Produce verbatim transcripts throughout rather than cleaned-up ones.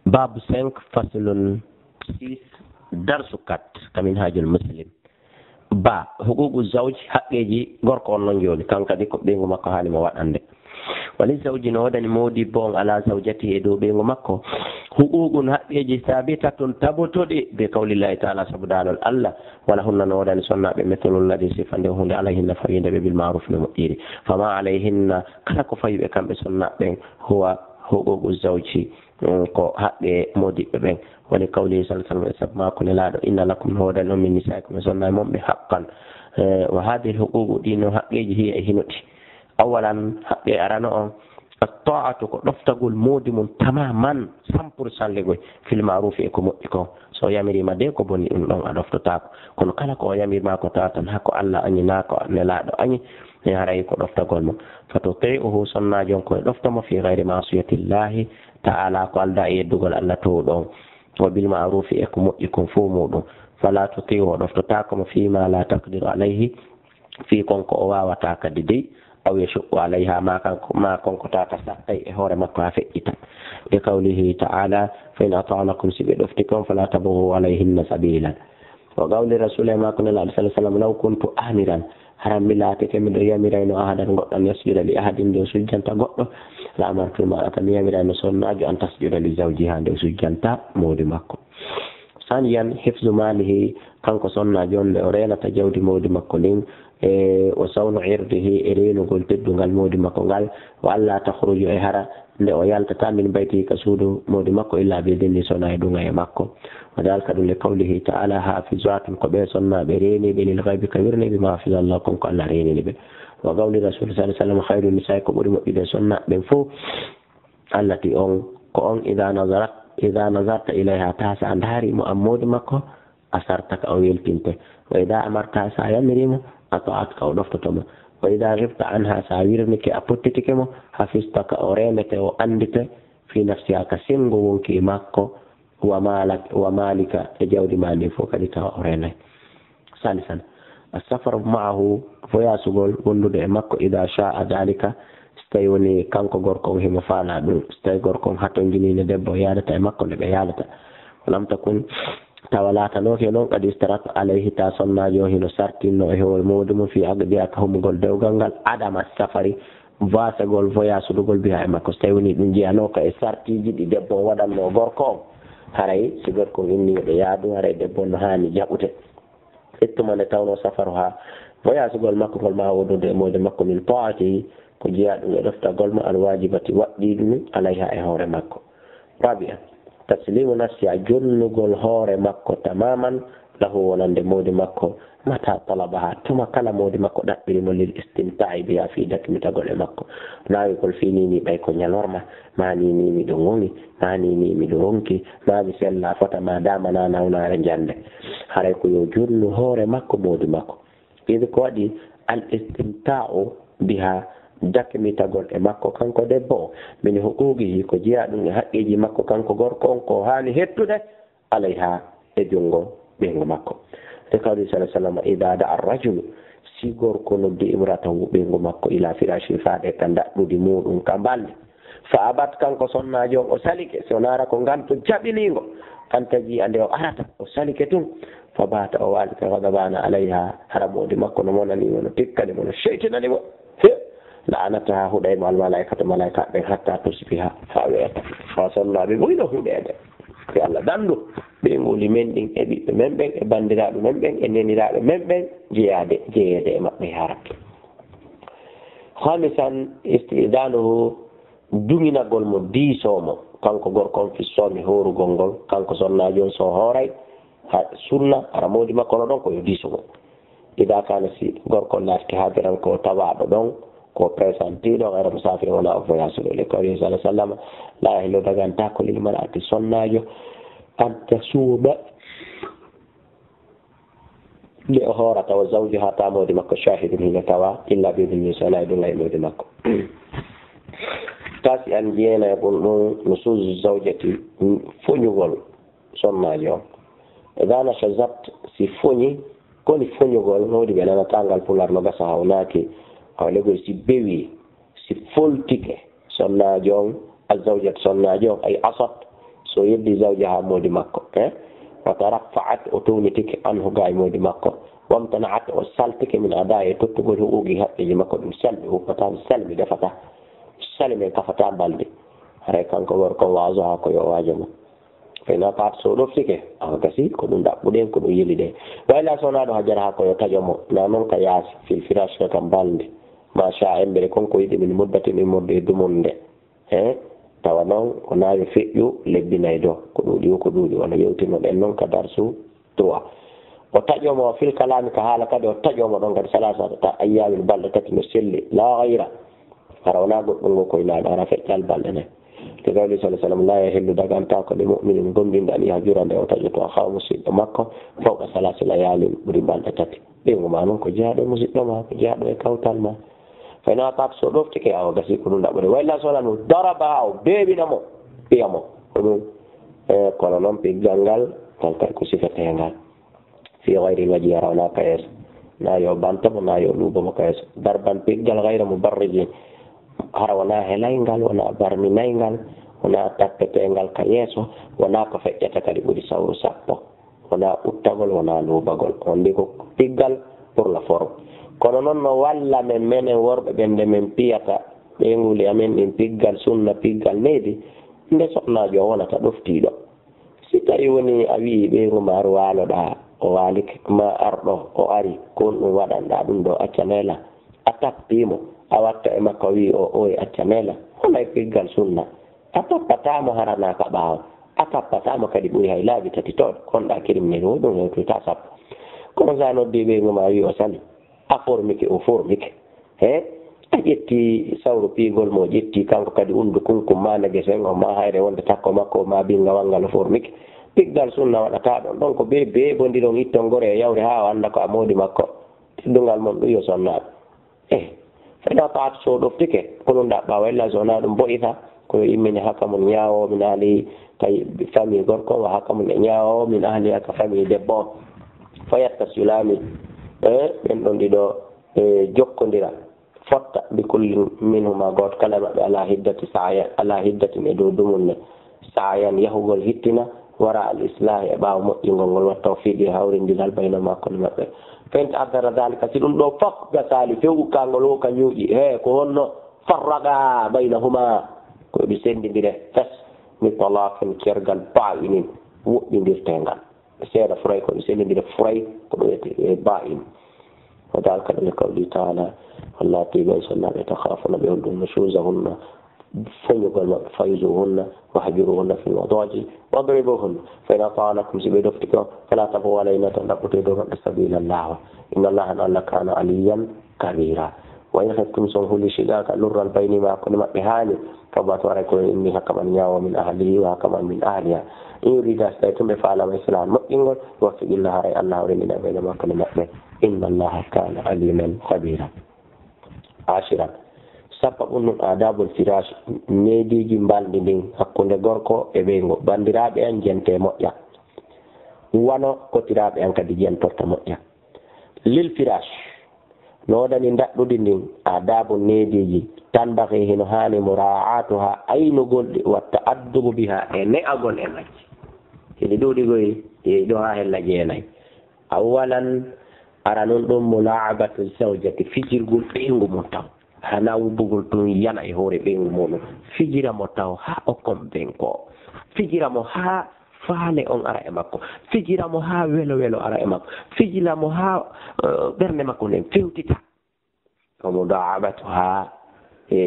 Babu cinq, faslun six, darsu quatre, ka Minhajul Muslim. Ba, huququ zawj, haqqeeji gorko on non jooni, kan kadi ko ɓeyngu makko haani mo waɗande. Wali zawji no woodani moodibbo on ala zawjatihi e dow ɓeyngu makko. Huququn, haqqeeji, sabitatun, tabotoɗi, bi qawlillahi ta'ala, sabu daalol Allah, wala hunna no woodani sonnaaɓe mithlul ladhi, sifa nde hunde, alayhinna fawii nde ɓe bil ma'ruf no moƴƴiri. Fama alayhinna, kala ko fawii ɓe kamɓe sonnaaɓe ɓen, huwa huququ zawji, mm, ko haqqe moodibɓe ɓen. Wali qawlihi sallallahu alayhi wa sallam, e sabu maako Nelaaɗo, inna lakum no woodani on min nisaikum e sonnaaɓe mon ɓe haqqan. Eh, wa hadhihi huququ, ɗin non haqqeeji, hiya e hino ɗi. Awalan, haqqe arano on, at-ta'atu, ko ɗoftagol moodi mum tamaman, cent pour cent legoy, fil ma'rufi, e ko moƴƴi kon. So o yamiriima de ko boni, ɗum ɗon a ɗoftotaako. Kono kala ko o yamiriima ko tawa tan hako Allah añi, naa ko Nelaaɗo añi, e haray ko ɗoftagol mo. Fa tuti'uhu, sonnaajo on ko e ɗofta mo, fi ghayri ma'siyatillahi ta'ala, ko aldaa e yeddugol Allah toowɗo on. Wa bil ma'rufi, e ko moƴƴi kon fow muuɗum. Fala tuti'uhu, o ɗoftotaako mo, fima la taqdiru alayhi, fii kon ko o waawataa kadi dey, aw yashuqqu alayha, ma kanko, ma kon ko tawata sakkay e hoore makko haa feƴƴita. Li qawlihi ta'ala, fa in ata'nakum, si ɓe ɗoftike on, fala tabghu alayhinna sabila. Wa qawli rasul, e maako Nelaaɗo sallallahu alayhi wa sallam, law kuntu amiran, hara mi laatike miɗo yamirayno ahadan goɗɗo, an yasjuda li ahadin, nde o sujjanta goɗɗo, la amartul mar'ata, mi yamirayno sonnaajo, an tasjuda li zawjiha, nde o sujjanta moodi makko. Saniyan, hifzu malihi, kanko sonnaajo on nde o reenata jawdi moodi makko ndin, e o sawnu irdihi, e reenugol teddungal moodi makko ngal, wa alla takhruju, e hara nde o yaltata min baytihi, ka suudu moodi makko, illa bi idnihi, so wonaa e ɗum e makko. Wa dhalika, ɗum li qawlihi ta'ala, hafizatun, ko ɓe sonnaaɓe reeniiɓe, lil ghaybi, ka wirnii, bima hafizallah, kon ko Allah reenini ɓe. Wa qawli rasul sallallahu alayhi wa sallam, khayru nisa'i, ko ɓuri moƴƴude sonnaaɓe ɓen fow, allati, on ko on, idha nazarat, idha nazarta ilayha, tawa sa ndaari mo an moodi makko, asarta, ka o weltinte. Wa idha amarta, sa yamiri mo, ata'at, ka o ɗoftoto ma. Wa idha ghibta anha, sa wirnike, a pottitike mo, hafizta, ka o reenete, o anndite, fi nafsiha, ka senngo wonki e makko, wa malak-, wa malika, e jawdi ma ndin fow kadi tawa o reenay. Salisan, as-safaru ma'ahu, voyasugol wondude e makko, idha sha'a dhalika, so tawi woni kanko gorko on himo faalaa ɗum, so tawi gorko on hatonjinii no debbo o yaadata e makko nde ɓe yaadata. Wa lam takun, tawa laatanooki e noon, qad ishtarat alayhi, tawa sonnaajo on hino sartinno e hoore moodi mum, fi aqdiha, ka humugol dewgal ngal, adama safari, vasegol, voyasudugol, biha, e makko. So tawi woni ɗum jeyanooka e sartiiji ɗi debbo on waɗannoo gorko on, haray si gorko on inni yo ɓe yaadu, haray debbo on no haani jaɓude. E tuma nde tawnoo safaruha, voyasugol makko ngol, ma wondude e moodi makko, min ta'atihi, ko jeyaa ɗum e ɗoftagol mo, alwajibati, waɗɗii ɗum alayha, e hoore makko. Rabi'an, taslimu nafsiha, jonnugol hoore makko tamaman, lahu, wonande moodi makko, mata talabaha, tuma kala moodi makko ɗaɓɓiri mo, lil istimta'i biha, fii dakmitagol e makko. Naawigol fii nii nii ɓay ko ñalorma, maa nii nii miɗo ŋoŋi, maa nii nii miɗo ronki, maa mi sella fota, maa dama na nawnaare njannde. Haray ko yo jonnu hoore makko moodi makko. Ɓeydi ko waɗi al istimta'u biha, dakmitagol e makko kanko debbo o, min huquqihi, ko jeyaa ɗum e haqqeeji makko kanko gorko on, ko haani hettude alayha, e junngo ɓeyngu makko. Te kawri sallallahu alayhi wa sallam, ida da'a ar-rajulu, si gorko noddi imratahu, ɓeyngu makko, ila firashi, faade ka ndaɗɗudi muɗum ka balli, fa abat, kanko sonnaajo on o salike, so naara ko nganto jaɓiniingo, an taji, ande o arata, o salike tun, fa bata, o waalike, ghadabana alayha, hara moodi makko no monani mo, no tikkani mo, no sheytinani mo. He, la'anataha, huɗay mo almalaikatu, malaikaaɓe ɓen, hatta tusbiha, fa weeta, fa sonnaaɓe ɓuyno huɗeede. Yo Allah dandu ɓeynguuli men ɗin, e ɓiɓɓe men ɓen, e banndiraaɓe men ɓen, e neniraaɓe men ɓen, jeyaade, jeyeede e maɓɓe haa rakke. Khamisan, istidanuhu, duŋinagol mo, diisoo mo, kanko gorko on, fi soomi, hoorugol ngol, kanko sonnaajo on, so hooray, ha sunna, hara moodi makko no ɗon, ko yo diiso mo. Ida kana, si gorko on laatike, hadiran, ko tawaaɗo ɗon, ko presentiiɗo, ghayra musafir, wona o voyage ɗo, li qawlihi sallallahu alayhi wa sallam, la yahillu, dagantaako, lil mar'ati, sonnaajo, an tasuma, nde o hoorata, wa zawjuha, tawa moodi makko, shahidun, hino tawa, illa bi idnihi, so wonaa e ɗum e moodi makko. Tasi'an, jeenayaɓun ɗum, nusuzu zawjati, foñugol sonnaajo on. Ida nashazat, si foñi, koni foñugol, no woodi ɓe nanata ngal pular no gasa hawnaaki, hawlegol si bewi, si foltike, sonnaajo on, azzawjat, sonnaajo on, ay asat, So yeddi zawjaha moodi makko, eh? Wa tarafa'at, o townitike, anhu, ga e moodi makko. Wamtana'at, o saltike, min ada'i, e tottugol huquqi, haqqeeji makko, ɗum salmi, huppata, salmi, defata. Salmi, kafata mbaldi. Haray kanko gorko on waajoha ko yo waajo mo. Fa in ata'at, so ɗoftike, awa gasi, ko ɗum ɗaɓɓuɗen, ko ɗum yeliɗen. Wa illa, so wonaa ɗum, hajaraha, ko yo taƴo mo. Na non ka yaasi, fil firash, ka mbaldi. Ma sha'a, embere kon ko yiɗi, min muddatin, immorde e dumunde. He, tawa noon, wonaa yo feƴƴu lebbi nayi ɗo. Ko ɗuuɗi wo, ko ɗuuɗi, wano yewtinoɗen noon ka darsu trois. O taƴoo mo fil kalaami ka haala kadi, o taƴoo mo ɗoon kadi salaasata ayyaamin, balɗe tati no selli, laa gayra. Hara wonaa goɗɗum ngo koynaaɗo, hara feƴƴal balɗe nayi. Te qawli sallallahu alayhi wa sallam, laa yahillu, dagantaako li mu'minin, gomɗinɗo, an yahjura, nde o taƴoto, akhaahu, musiɗɗo makko, fawqa salaasi layaalin, ɓuri balɗe tati. Ɓeyngu ma noon ko jeyaaɗo e musiɗɗo ma, ko jeyaaɗo e kawtal ma. Fa in ata'at, so ɗoftike, awa gasi ko ɗum ɗaɓɓude. Wa illa, so wonaa ɗum, darabaha, o beeɓina mo, ɓiya mo. Ko ɗum, e, kono noon piggal ngal, ngal kadi ko sifeteengal. Fi ghayril wajhi, hara wonaa ka yeeso. Na yo banta mo, na yo luubo mo ka yeeso. Darban, piggal, ghayra mubarrijin. Hara wonaa helayngal, wonaa barminayngal, wonaa tappeteengal ka yeeso, wonaa ko feƴƴata kadi ɓuri sawru sappo. Wonaa uttagol, wonaa luubagol. On ndi ko piggal pour la forme. Kono noon no walla men, menen worɓe ɓen, nde men piyata ɓeynguuli amen ɗin piggal sunna, piggal needi, nde soɓnaajo o wonata ɗoftiiɗo. Si tawi woni a wi'i ɓeyngu ma ar waaloɗaa, o waalike, ma arɗo, o ari, ko honɗum waɗanɗaa ɗum ɗo, acca neela. A tappii mo, a watta e makko, a wi'i o, oy, acca neela. Wonay piggal sunna. A tappataa mo hara na ka ɓaawo. A tappataa mo kadi ɓuri hay laabi tati toon. Kon ɗa criminel wo ɗum hewtoyta sappo. Kono sa noddi ɓeyngu ma a wi'i o sali. A formike, o formike. He? A ƴetti sawru piigol mo, o ƴetti kanko kadi undu kunkum ma na gesen o ma hayre wonde takko makko ma bingawal ngal o formike. Piggal sunna waɗata ɗon. Ɗon ko be, be bondiron itton gore e yawre haa o annda ko a moodi makko. Teddungal mon ɗum yo sonnaaɓe. Eh, fa in ata'at, so ɗoftike, ko ɗum ɗaɓɓa, wa illa, so wonaa ɗum, bu'itha, ko yo immine hakamun, ñaawoowo, min ahlihi, ka famille gorko, wa hakamun, e ñaawoowo, min ahliha, ka famille debbo on. Fa yattasilaani, eh, ɓen ɗon ɗiɗo, eh, jokkondira, fotta, bi kullin minhuma, gooto kala e maɓɓe, ala hiddati sa'yan, ala hiddatin, e dow dumunne. Sa'yan, yahugol hittina, wara al islaahi, e ɓaawo moƴƴingol ngol, wa tawfiiqi, e hawrindiral, baynahuma, hakkunde maɓɓe. Fa in ta'azzara dhalika, si ɗum ɗo fof gasaali, fewgu kangol wo ka ñuuƴi, he, ko honno? Farraqa baynahuma, ko ɓe senndindire fes, bi talaqin, cergal, baa'inin, woɗɗindirteengal. Ɓe seeda furay, ko ɓe senndindire furay, ko ɗum wiyetee baa'in. Wa dhalika li qawlihi ta'ala, wallati, ɓen sonnaaɓe, takhafuna, ɓe hulɗum, nushuzahunna, feñugol maɓɓe, fa'izuhunna, wahjuruhunna fil madaji, wadribuhunna, fa in ata'nakum, si ɓe ɗoftike on, fala tabghu alayhinna, taa ɗaɓɓotoyee dow maɓɓe, sabila, laawol. Inna Allaha, Allah, kana aliyyan kabira. Wa in khiftum, si on huli, shiqaqa, lurral, baynihima, hakkunde maɓɓe haani, fab'athu, haray ko inni hakaman ñaawoowo, min ahlihi wa hakaman min ahliha. In yurida, si tawi tun ɓe faalaama islaahan, moƴƴingol, yuwaffiqillahu, haray Allah hawrindinay baynahuma, hakkunde maɓɓe. Inna Allaha kana aliman kabira. Ashiran. Sappo ɓun ɗun, adabul firash, neediiji mbalndi ndin hakkunde gorko e ɓeyngu. Banndiraaɓe an, jente moƴƴa. Wano kotiraaɓe an kadi jentorta moƴƴa. Lil firash, no woodani ndaɗɗudi ndin, adabu, neediiji, tanbaghi, hino haani, mura'atuha, aynugol ɗi, wa ta'addubu biha, e ne'agol e majji. Hiɗi ɗuuɗi koy, yehi ɗo haa hella jeenay. Awalan, aranun ɗun, mula'abatu zawjati, fijirgol ɓeyngu mun taw. Hana wubbugol tun yana e hoore ɓeyngu muɗum. Fijira mo taw haa o konvenko. Fijira mo haa faale on ara e makko. Fijira mo haa welo welo ara e makko. Fijira mo haa, eh, ɓernde makko nden fewtita. Wa muda'abatuha, e,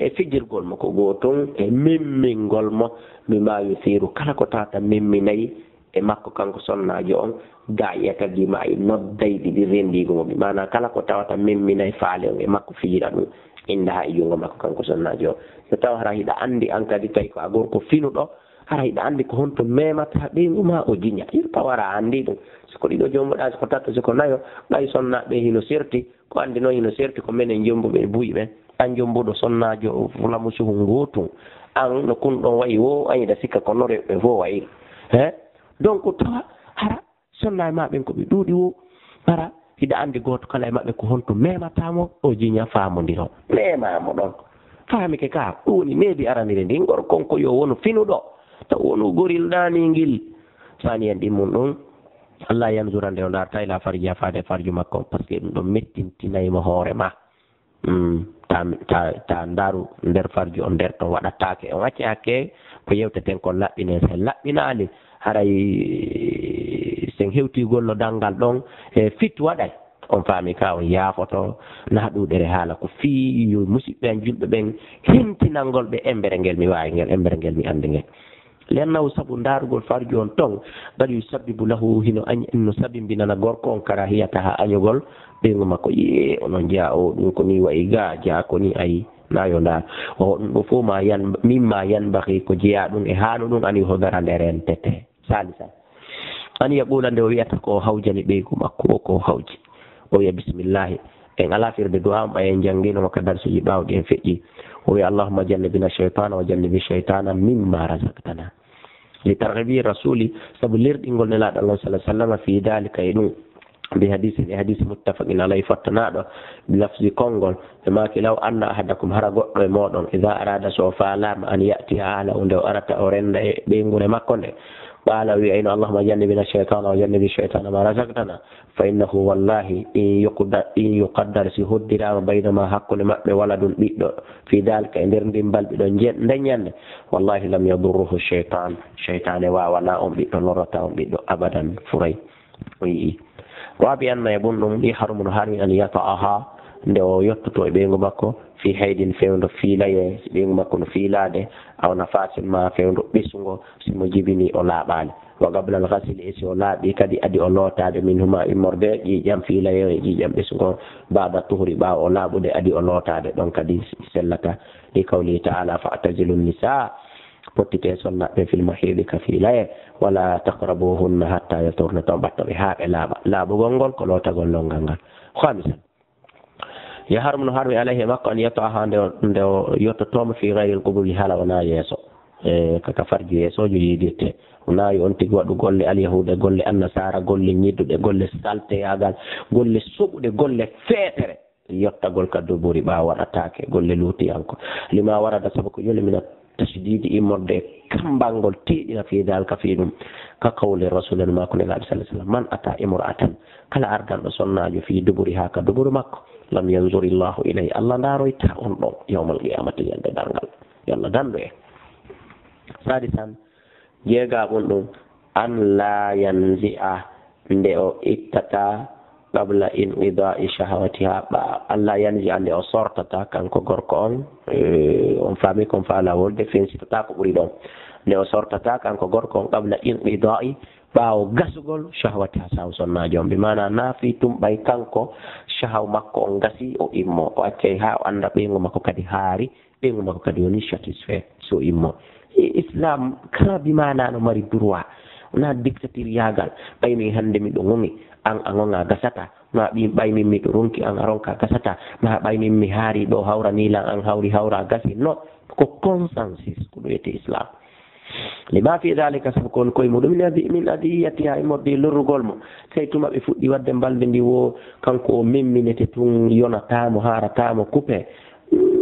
e fijirgol mo ko gootun, e memmingol mo, bima yusiru, kala ko tawata memminay e makko kanko sonnaajo on, da'iyata dima'i, noddayɗi ɗi rendiigu mo. Bi maana kala ko tawata memminay faale on e makko, fijira ɗum, indaha e junngo makko kanko sonnaajo on. So tawa hara hiɗa anndi an kadi tawi ko a gorko finuɗo, hara hiɗa anndi ko honto memata ɓeyngu ma o jiña. Yo taw hara a anndi ɗum. Si ko ɗiɗo jombuɗa, si ko tato, si ko nayo, ɓay sonnaaɓe hino serti, ko anndi noon hino serti ko menen jombuɓe e buy ɓen. An jombuɗo sonnaajo fulamu suhu ngootun. An no kun ɗon wayi wo, an hiɗa sikka ko no rewɓe fof wayri. He? Donc tawa hara sonnaaɓe ma ɓen ko ɓe ɗuuɗi wo, hara hiɗa anndi gooto kala e maɓɓe ko honto memata mo, o jiña, faamondiro. Mema mo ɗon. Faamike ka, ɗum woni needi araniri ndin, gorko on ko yo wonu finuɗo. Taw wonu goril ɗaaningil. Saniyan ɗimmun ɗum, Allah yanzura nde o ndaarta ila farji, haa faade farju makko, parce que ɗum ɗon mettintinay mo hoore ma. Mm, ta, ta, ta ndaaru nder farju on, nder ton waɗataake. On acce hakke ko yewteten kon laɓɓinee. Sen laɓɓinaali, haray sen hewti gollo danngal ɗon, e fit waɗay. On faami ka, on yaafoto, na ɗuuɗere haala ko fii yo musidɓe an julɓe ɓen hintinangol ɓe embere ngel mi waawi ngel, embere ngel mi anndi ngel. Li'annahu, sabu ndaarugol farju on ton, qad yusabbibu lahu, hino añ-, no sabimbinana gorko on karahiyataha, añugol ɓeyngu makko. Yee, onon jeyaa o, ɗum ko nii wayi ga, jeyaa ko nii ayi, na yo ndaar. O, ɗum ɗo fof ma yan-, mimma yanbaghi, ko jeyaa ɗum e haanu ɗum, an yuhdara nde rentete. Salisan. An yaqula, nde o wi'ata ko o hawjani ɓeyngu makko o, ko o hawji. O wi'a bismillahi. En alaa firde du'a on ɓay en janngino mo ka darsuuji ɓaawɗi en feƴƴi. O wi'a, "Allahumma jannibna shaytana wa jannibi shaytana mimma razaqtana." Li targhibi rasuli, sabu lerɗingol Nelaaɗo Allah sallallahu alaihi wasallam fi dhalika, e ɗum. Bi hadisi, e hadisi muttafaqin alayhi, fottanaaɗo, bi lafzi konngol, ɓe maaki, "Law anna ahadakum, hara goɗɗo e mooɗon, idha arada, so o faalaama, an ya'tiya ahlahu, nde o arata o renda e ɓeynguure makko nde, qala, o wi'a ino, Allahumma jannibna shaytana wa jannibi shaytana ma razaqtana." Fa innahu, wallahi, in yuqda-, in yuqaddar, si hoddiraama baynahuma, hakkunde maɓɓe, waladun, ɓiɗɗo, fi dhalika, e nder ndin balɗi ɗo nje-, nden ñande, wallahi, lam yadurruhu shaytan, shaytaane waawana on ɓiɗɗo, lorrata on ɓiɗɗo abadan, furay. O yi'i. Rabi'an, nayaɓun ɗum, yahrumu, no harmi, an yata'aha, nde o yottoto e ɓeyngu makko, fi haydin, fewndo fiilaye, si ɓeyngu makko no fiilaade, aw nafasin, ma fewndo ɓesungo, si mo jibini o laaɓaali. Wa qabla al-ghasli, e si o laaɓi kadi, adi o lootaade, minhuma, immorde ƴiiƴam fiilaye e ƴiiƴam ɓesungo, ba'da tuhri, ɓaawo o laaɓude, adi o lootaade, ɗon kadi sellata. Li qawlihi ta'ala, "Fa'tazilu nisa", pottite sonnaaɓe, fil mahidi, ka fiilaye, "wala taqrabuhunna hatta yatahurna", taw ɓatto ɓe haa ɓe laaɓa. Laaɓugol ngol ko lootagol lonngal ngal. Khamisan. Yahrumu, no harmi, alayhi, e makko, an yata'aha, nde o, nde o yottoto mo, fi ghayril qubuli, hala wonaa yeeso. E, kaka farji yeesoojo yiidirte. Wonaa yo on tigi waɗu golle alyahuuda, golle annasaara, golle ñidduɗe, golle salteyaagal, golle soɓuɗe, golle feetere. Yottagol ka duburi ɓaawo waɗataake, golle luutiyanko. Lima warada, sabu ko yoni mina tashdidi, immorde e kammbangol, tiiɗina, fi dhalika, fi ɗum. Ka qawli Rasul, en maako Nelaaɗo, sallallahu alaihi wasallam, "Man ata imra'atan", kala ardanɗo sonnaajo, "fi duburiha", ka duburu makko, "lam yanzur Allahu ilayhi", Allah ndaaroyta on ɗon, yawmal qiyamati, ñande darngal. Yo Allah dandu en. Sadisan, jeegaɓun ɗum, an la yanzi'a, nde o ittata, qabla inqida'i shahawatiha, ɓa-, an la yanzi'a, nde o sortata, kanko gorko on, eh, on faami kon faalaa wolde, fensitata ko ɓuri ɗon. Nde o sortata, kanko gorko on, qabla inqida'i, ɓaawo gasugol, shahawatiha, saw sonnaajo on. Bi maana, na fii tun ɓay kanko, shahaw makko on gasi, o immo, o accay haa o annda ɓeyngu makko kadi haari, ɓeyngu makko kadi woni satisfait, so immo. E Islam, kala bi maana no mari droit. Wona dictature yaagal. Ɓay min hannde miɗo ŋoŋi, an a ŋoŋa gasata. Ma ɓi-, ɓay min miɗo ronki, an a ronka gasata. Ma ɓay min mi haari ɗo hawrani lan, an hawri hawra gasi. No, ko consensus, ko ɗum wiyetee Islam. Lima fi dhalika, sabu ko woni koye muɗum, min adi-, min adiyatiha, e morde lorrugol mo. Sey tuma ɓe fuɗɗi waɗde balde ndi wo, kanko o memminete tun, yonataamo, haarataamo, kupe.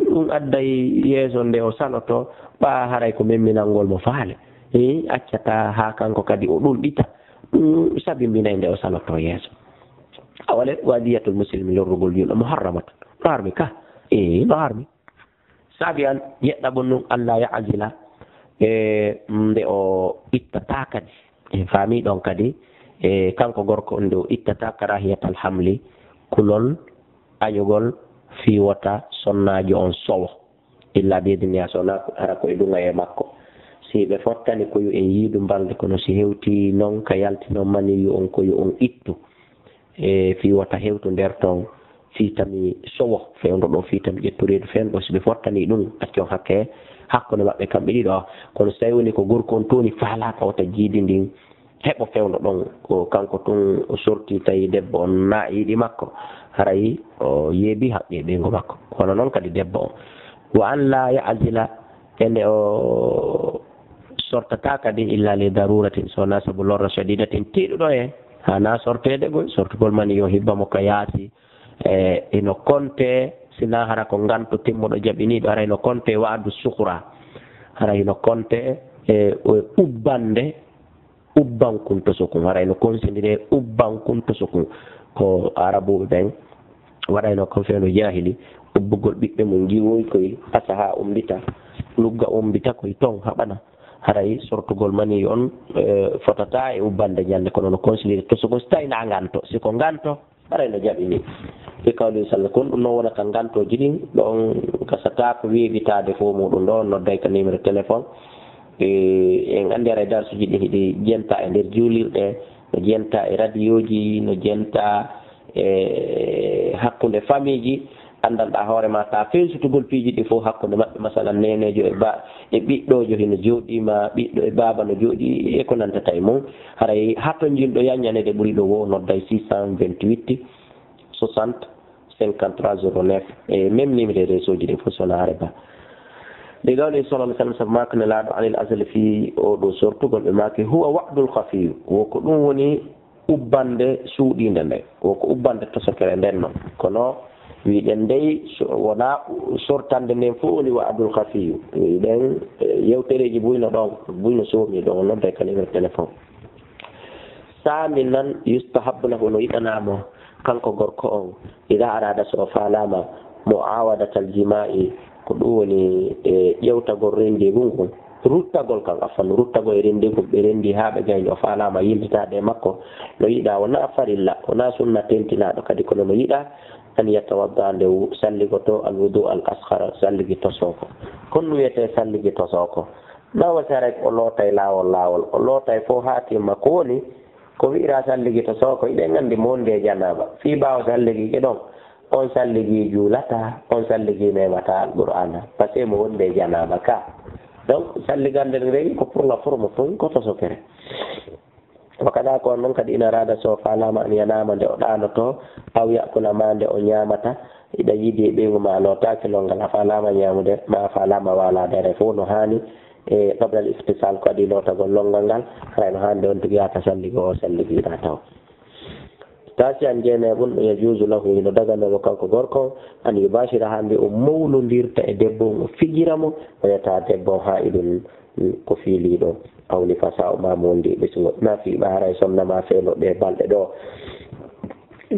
Ɗum adday yeeso nde o saloto, ɓa haray ko memminangol mo faale. Eh, accata haa kanko kadi o ɗulɗita. Ɗum sabimbinay nde o saloto yeeso. Awale, wa adiyatul muslimi, lorrugol yimɓe, muharramat. No harmi ka? Eh, no harmi. Sabi an, yeɗɗa bon nun, Allah ya azila, e nde o ittata kadi. En faami ɗon kadi, e kanko gorko on nde o ittata karahiyatal hamli, kulol añugol fii wota sonnaajo on sowo. Illa bi idniha, so na hara ko e duŋayee makko. Si ɓe fottani ko yo en yiidu mbalde, kono si hewti non ka yalti non maniyu on, ko yo on ittu. E fii wota hewtu nder ton, fii tami sowo fewndo ɗo, fii tami ƴettu reedu fewndo ɗo. Si ɓe fottani ɗum, accon hakke hakkunde maɓɓe kamɓe ɗiɗo. Kono so tawi woni ko gorko on toni faalaaka wota jiidi ndin, heɓo fewndo ɗon, ko kanko tun o sorti, tawi debbo on na yiɗi makko, haray o yeebi haqqi e ɓeyngu makko. Kono non kadi debbo on. Wa an la ya'zila, e nde o sortata kadi illa li daruratin, so na sabu lorra shadidatin tiiɗuɗo en, hana sorteede goy, sortugol man yo hibba mo ka yaasi, e ino konte, sina hara ko nganto timmuɗo jaɓiniiɗo, hara ino konte wa'adu sukhra, hara ino konte e, e ubbande, ubbankun tosokun. Haray no konsindiri e ubbankun tosokun. Ko Arabuɓe ɓen waɗayno kon fewndo jaahili, ubbugol ɓiɓɓe mum, jiwoy koy asa haa ummbita, lugga ummbita koy ton haɓana. Haray sortugol mani on, e, fotata e ubbande ñande, kono no konsindiri tosokun si tawi na nganto. Si ko nganto, haray no jaɓi ni. Fi qawli sall, kon ɗum noon wonata ngantooji ɗin, ɗon gasata ko weeɓitaade fof muɗum ɗo, nodday ka numéro téléphone. E, en anndi haray darsuji ɗin hiɗi jenta e nder juulirɗe, no jenta e radiyooji, no jenta e hakkunde famiiji. Anndanɗaa hoore ma, ta fensutugol piiji ɗi fof hakkunde maɓɓe, masalan, neeneejo e ba-, e ɓiɗɗoojo hino jooɗii, ma ɓiɗɗo e baaba no jooɗii, e ko nantata e mum. Haray hatonjinɗo yanñanede ɓuri ɗo wo, nodday six cent vingt-huit soixante cinquante-trois zéro neuf, e même numéro réseau ji ɗi fof, so wonaa haray ba. Nde gawle sallallahu alaihi wasallam, sabu maaka Nelaaɗo, anil azali, fii oo ɗoo sortugol, ɓe maaki, huwa wa'dul khafiyu, wo ko ɗum woni ubbande suuɗiinde nde, wo ko ubbande tosokere nden non. Kono wiɗen ndey, so wonaa sortande nden fof woni wa'dul khafiyu. Wiɗen, e, yewtereeji buy no ɗon, buy no soomi ɗon, nodday ka numéro téléphone. Saaminan, yustahabbu lahu, no yiɗanaa mo, kanko gorko on, idaa araada, so o faalaama, mu'aawadatal jimaa'i, ko ɗum woni, e, ƴewtagol renndiigu ngun, ruttagol kan, afan, ruttagol e renndiigu, ɓe renndii haa ɓe gayni, o faalaama yiltitaade e makko, no yiɗaa, wonaa farilla, wonaa sunna tentinaaɗo kadi, kono no yiɗaa, an yatawadda, nde o salligotoo, al wudu al asghara, salligi tosooko. Kon ɗum wiyetee salligi tosooko. Nawa si haray ko o lootay laawol laawol, o lootay fof haa timma. Ko woni, ko wi'iraa salligi tosooko, hiɗen anndi mo wondi e janaaba. Fii ɓaawo salligi ki ɗon, on salligi juulataa, on salligi memataa Alqur'aana. Parce que mo wondi e janaaba ka. Donc, salligannde nden ko pour la forme tun, ko tosokere. Wa kada ko on non kadi, in araada, so faalaama, an yanaama, nde o ɗaanotoo, aw ya'kula, maa nde o ñaamata, hiɗa yiidi e ɓeyngu ma a lootaaki lonngal, a faalaama ñaamude, maa a faalaama waalaade, haray fof no haani, e qabla al iftisal, ko adii lootagol lonngal ngal, haray no haani nde on tigi yaha ka salligi o, salligiraa taw. Taasi an jeenayi mun, yajuuzu lahu, hino daganoo mo kanko gorko on, an yubaashira, haa nde o mawlondirta e debbo on, o fijira mo, wa yata, debbo on haa'idun, ko fiiliiɗo, aw nifasaa'u, maa mo wondi e ɓesngu. Na fii ɓe haray sonna ma feelo ɗee balɗe ɗoo.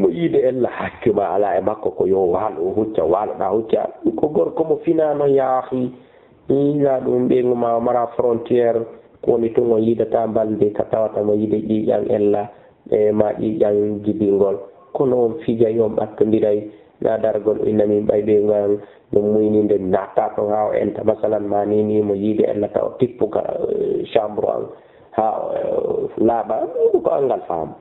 Mo yiide ella hakke ma alaa e makko, ko yo waal o hucca, waaloɗaa hucca. Ko gorko mo finaano yaahi. Ina ɗum ɓeyngu ma o mara frontière, ko woni tun o yiidata mbalndi ka tawata mo yiide ƴiiƴan ella, e ma ƴiiƴan jibingol. Kono on fijay, on ɓattondiray, na dargol o inna min ɓay ɓeyngu an, ɗum muyni nde natta ton haa o enta. Masalan, ma ni, ni mo yiide ella taw o tippu ka, eh, chambre an, haa o, eh, laaɓa, ko anngal faamu.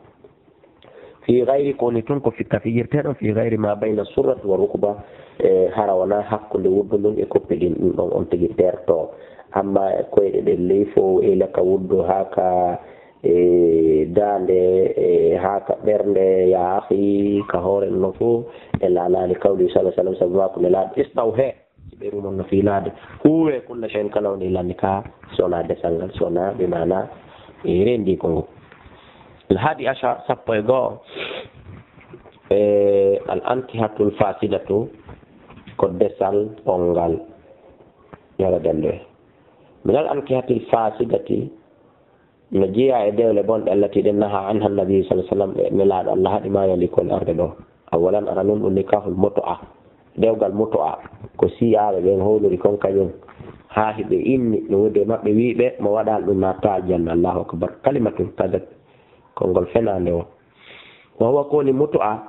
Fii gayri, ko woni tun ko fikka fijirteeɗo, fii gayri ma bayna surrati wa rukuba, e hara wonaa hakkunde wuddu ndun e koppi ɗin, ɗum ɗon on tigi terto. Amma e koyɗe ɗen ley fof, e laka wuddu haa ka, e daande, e haa ka ɓernde, yaahi ka hoore no fof, e laalaali kawli sallallahu alaihi wasallam, sabu ma ko Nelaaɗo istaw he. Si ɓeyngu mon no fiilaade, huuwee kulla shay'in, kala woni lanni ka, si wonaa desal ngal, si wonaa bi maana, e, reendiigu ngu. Al hadi ashar, sappo e go'o, e, al ankihatul fasidatu, ko desal ɓonngal. Yoro dende. Min al ankihatil fasidati, no jeyaa e dewle bonɗe, allati, ɗen, naha anha nabi sallallahu alaihi wasallam, e Nelaaɗo Allah haɗi, ma yali, ko woni arde ɗo. Awalan, aranun ɗum nikahul mutu'a, dewgal mutu'a, ko siyaaɓe ɓen howlori kon kañum, haa hiɓe inni, no woodi e maɓɓe wiiɓe, mo waɗaali ɗum naattaa aljanna. Allahu akbar. Kalimatun kadat, konngol fenaande o. Wa huwa, ko woni mutu'a,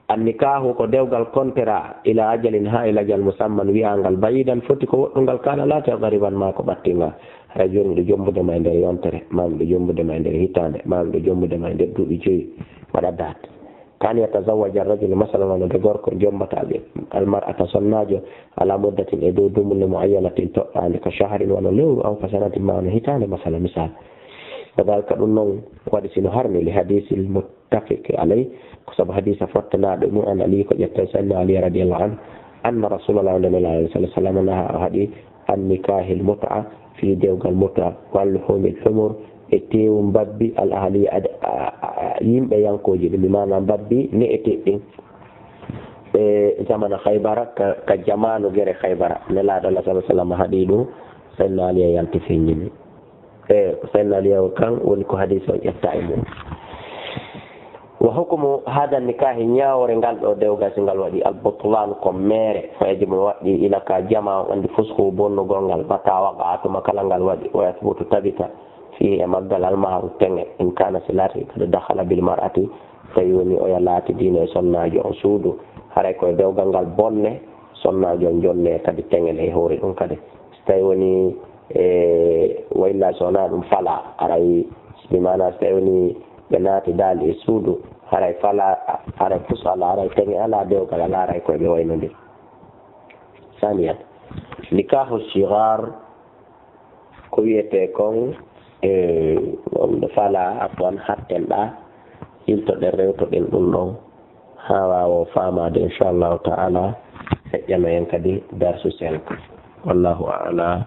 an nikaahu, ko dewgal kontera, ila ajalin, haa e lajal, musamman, wi'aangal, ba'idan, foti ko woɗɗungal, kaana, laati, qariban, maa ko ɓattingal. Hara jooni miɗo jombude ma e nder yontere, maa miɗo jombude ma e nder hitaande, maa miɗo jombude ma e nder duuɓi joyi, waɗa date. Kaan yatazawwaja rajulu, masalan, wano nde gorko jombata al mar'ata, sonnaajo, ala muddatin, e dow dumunne, muayyanatin, toɗɗaande, ka shahrin, wano lewru, aw ka sanatin, maa wano hitaande, masalan, misal. Kadalika, ɗum noon waɗi sino harmi, li hadiisil mut- muttafaqi alayh, ko sabu hadiisa fottanaaɗo mum, an Ali, ko ƴettee Sayyidina Ali radiyallahu anhu, anna Rasulallah, nde Nelaaɗo sallallahu alaihi wasallam, naha, o haɗi, an nikaahil mut'a, fii dewgal mut'a, wa luhumil humur, e teewu mbabbi, al ahli, ad-, a, a, a, yimɓe yankooji ɗum, bi maana mbabbi ne'eteeɗi ɗin. E zamana Khaybara, ka, ka jamaanu gere Khaybara, Nelaaɗo Allah sallallahu alaihi wasallam haɗi ɗum, Sayyidina Ali e yalti feññini. E ko Seydina Aliyahu kan woni ko hadis on ƴetta e mum. Wa hukumu hada nikahi, ñaawore ngal ɗo dewgal, si ngal waɗi al butlan, ko meere, fa yajibu, waɗi ila ka jama on anndi fusku bonnugol ngal, mata waqa, tuma kala ngal waɗi, wa yathbutu, tabita, fihi, e maggal, al mahru, teŋe, in kana, si laati, kad dakhala bil mar'ati, tawi woni oya laati diina e sonnaajo on suudu, haray ko e dewgal ngal bonne, sonnaajo on jonne kadi teŋe ley hoore ɗum kadi. Si tawi woni e wayla, so wonaa ɗum fala, haray, bi maana, so tawi woni ɓe naati daali e suudu, haray fala, haray fus ala, haray teŋe ala, dewgal ala, haray koye ɓe waynondir. Saniyan, nikahu sigar, ko wiyetee kon, e, on ɗo fala, afwan, hatten ɗa, iltoɗen, rewtoɗen ɗum ɗon, haa waawo faamaade, inchallahu ta'ala, feƴƴano en kadi darsu cinq. Wallahu a'lam.